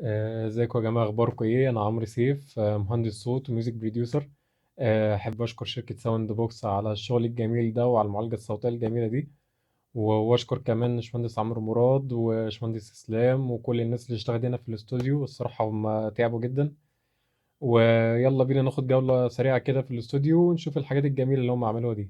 ازيكم يا جماعة، اخباركم ايه؟ انا عمرو سيف، مهندس صوت و music producer. احب اشكر شركة Sound Box على الشغل الجميل ده وعلى المعالجة الصوتية الجميلة دي، واشكر كمان باشمهندس عمرو مراد وباشمهندس اسلام وكل الناس اللي اشتغلت هنا في الاستوديو. الصراحة هم تعبوا جدا. ويلا بينا ناخد جولة سريعة كده في الاستوديو ونشوف الحاجات الجميلة اللي هم عملوها دي.